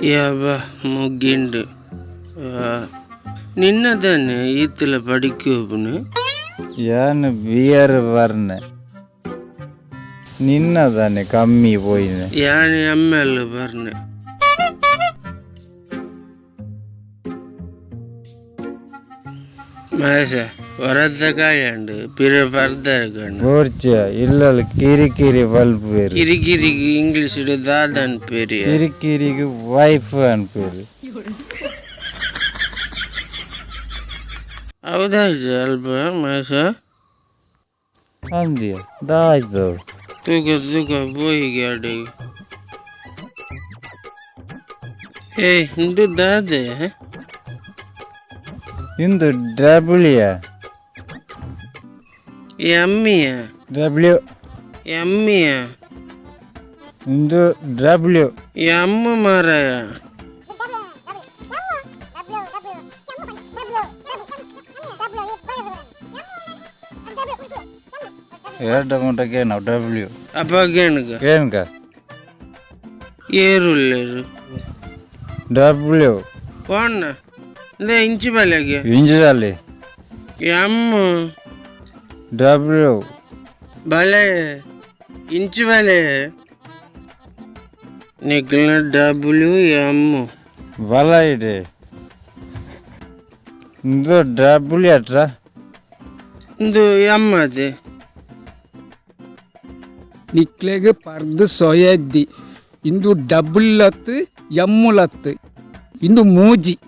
ಯಬ್ಬ ಮುಗ್ಗಿಂಡು. ನಿನ್ನದನೆ ಈತಲ ಪಡಿಕೋಬುನು. ಯಾನ್ beer Berne ನಿನ್ನದಾನೆ ಕಮ್ಮಿ ಪೋಯಿನೆ. ಯಾನ್ ಎಮ್ಮೆಲ್ ಬರ್ನೆ. ಮಹೇಶ ವರದ್ದ ಕಾಯಂಡು ಪಿರ ಪರ್ದ. ಬೋರ್ಚಿಯ ಇಲ್ಲಲ್ ಕಿರಿ ಕಿರಿ ಬಲ್ಪೇರು. ಕಿರಿಕಿರಿಗೆ ಇಂಗ್ಲೀಷ್ ದಾದನ್ ಪೇರಿಯ? ಕಿರಿ ಕಿರಿಗೆ ವೈಫ್ ಅನ್ಪೇರು. ಹೌದಾಯ್ತು ಅಲ್ಪ ಮಹೇಶ. ಅಂದಿಯ ದಾಯ್ತು. ತೂಕ ತೂಕ ಪೋಯಿ ಗಾಡಿ. ಏ ಇಂದು ದಾದೆ? ಇಂದು ಡಬ್ಲ್ಯೂ. ಎಮ್ಮಿಯ? ಡಬ್ಲ್ಯೂ. ಎಮ್ಮಿಯ? ಇಂದು ಡಬ್ಲ್ಯೂ. ಎಮ್ಮ ಮಾರಾಯ. ಎರಡು ಗಂಟೆಗೆ ನಾವು ಡಬ್ಲ್ಯೂ. ಅಪ್ಪಗೇನಗ? ಏನ್ಕ? ಏರುಲ್ಲೇರು. ಡಬ್ಲ್ಯೂ. ಪೋಣ ಇಂದ ಇಂಚಿ ಬಲೆಗೆ. ಇಂಜಲ್ಲಿ. ಎಮ್ಮ. ಡಬ್ಲ್ಯೂ. ಬಲೆ ಇಂಚಿ ಬಲೆ ನಿಕ್ಲ ಡಬ್ಲ್ಯೂ ಎಮ್. ಬಲ ಇದೆ. ಇಂದು ಡಬ್ಲ್ಯೂ ಅತ್ರ. ಇಂದು ಎಮ್ ಅದೇ. ನಿಕ್ಲೆಗ್ ಪರ್ದು ಸೊಯದ್ದಿ. ಇಂದು ಡಬುಲ್ ಲತ್ ಎಮ್ಮುಲತ್ ಇಂದು ಮೂಜಿ.